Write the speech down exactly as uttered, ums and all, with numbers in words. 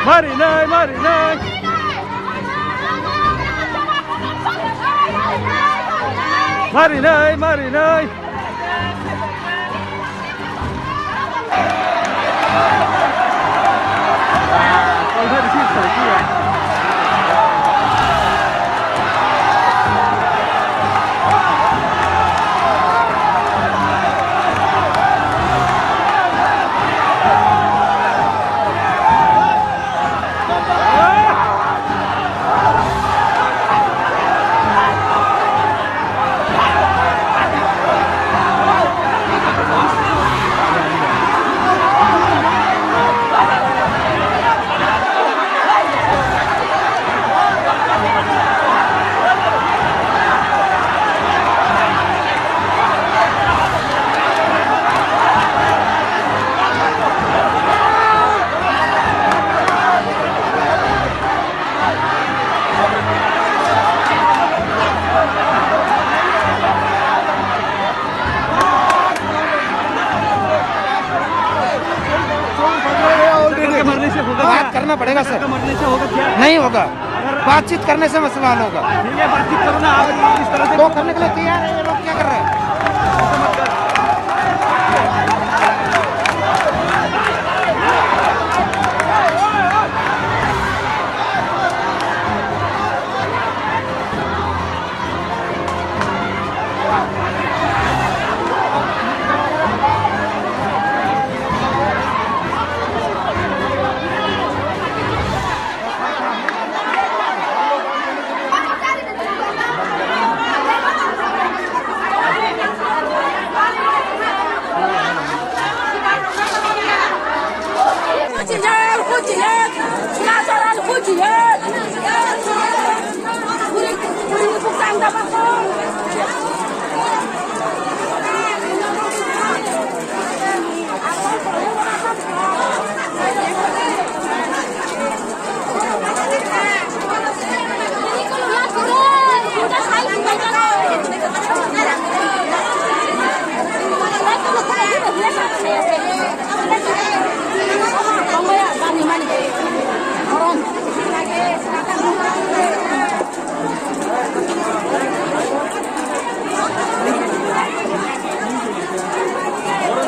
Marinai, marinai. Marinai, marinai. करके मरने से होगा क्या? बात करना पड़ेगा सर। करके मरने से होगा क्या? नहीं होगा। अगर बातचीत करने से मसला हल होगा। ठीक है, बातचीत करो ना आप, इस तरह से तो करने के लिए तैयार है, ये लोग क्या कर रहे हैं?